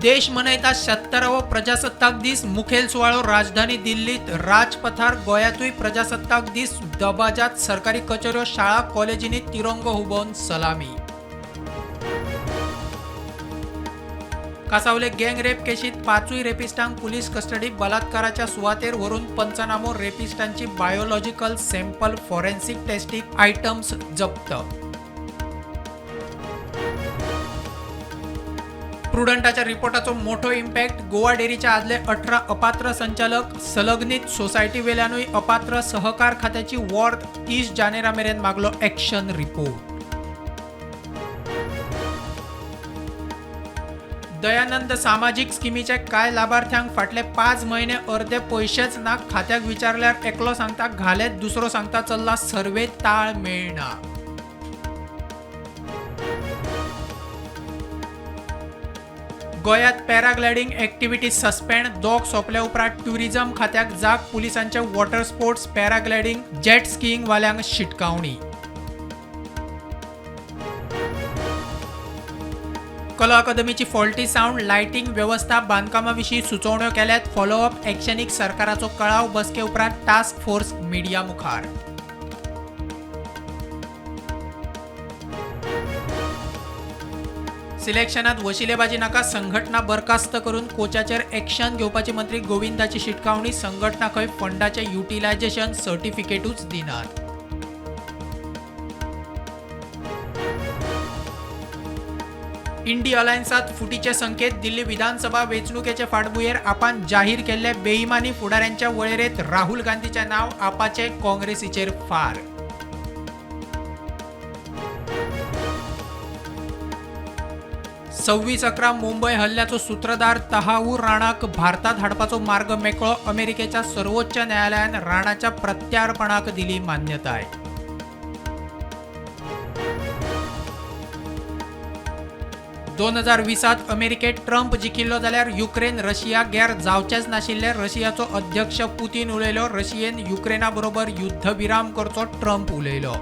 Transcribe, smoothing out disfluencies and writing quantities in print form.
देश मनयता 70वो प्रजासत्ताक दीस. मुखेल सुवाळो राजधानी दिल्लीत राजपथार. गोंयांतूय प्रजासत्ताक दीस दबाजात. सरकारी कचेऱ्यो, शाळा, कॉलेजींनी तिरंगो हुबोवन सलामी. कासावले गँग रेप केशीत 5 रेपिस्टांक पुलीस कस्टडी. बलात्काराच्या सुवातेर व्हरून पंचनामो. रेपिस्टांची बायोलॉजिकल सॅम्पल फॉरेन्सिक टेस्टीक, आयटम्स जप्त. प्रुडंटाच्या रिपोर्टाचो मोठो इम्पॅक्ट. गोवा डेरीच्या आदले 18 अपात्र संचालक संलग्नीत. सोसायटीवेल्यानूय अपात्र. सहकार खात्याची वॉर्द. 30 जानेरा मेरेन मागलो एक्शन रिपोर्ट. दयानंद सामाजीक स्किमीचे कांय लाभार्थ्यांक फाटले 5 म्हयने अर्दे पयशेच ना. खात्याक विचारल्यार एकलो सांगता घालेत, दुसरो सांगता चल्ला सर्वे, ताळ मेळना. गोंयांत पॅराग्लायडींग ऍक्टिव्हिटी सस्पेंड. दोग सोंपल्या उपरांत ट्युरिझम खात्याक जाग. पुलिसांचे water sports, paragliding, jet skiing वाल्यांक शिटकावणी. कला अकादमीची फॉल्टी सावंड, लायटींग वेवस्था, बांदकामा विशीं सुचोवण्यो केल्यात. फॉलोअप ऍक्शनीक सरकाराचो कळाव. बसके उपरांत टास्क फोर्स मिडिया मुखार. सिलेक्शनात वशिलेबाजी नाका, संघटना बरखास्त करून कोचाचेर ऍक्शन घेवपाची मंत्री गोविंदाची शिटकावणी. संघटना खंय फंडाचे युटिलायझेशन सर्टिफिकेटूच दिनात. इंडी अलायन्सात फुटीचे संकेत. दिल्ली विधानसभा वेंचणुकेचे फाटभुंयेर आपान जाहीर केल्ले बेईमानी फुडाऱ्यांच्या वळेरेंत राहुल गांधीचें नांव. आपाचे काँग्रेसीचेर फार. 26/11 मुंबय हल्ल्याचो सूत्रधार तहावूर राणाक भारतात हाडपाचो मार्ग मेकळो. अमेरिकेच्या सर्वोच्च न्यायालयान राणाच्या प्रत्यार्पणाक दिली मान्यताय. 2020 अमेरिकेत ट्रंप जिखिल्लो जाल्यार युक्रेन रशिया गैर जावचेच नाशिल्ले. रशियाचो अध्यक्ष पुतीन उलयलो. रशियेन युक्रेना बरोबर युद्धविराम करचो, ट्रंप उलयलो.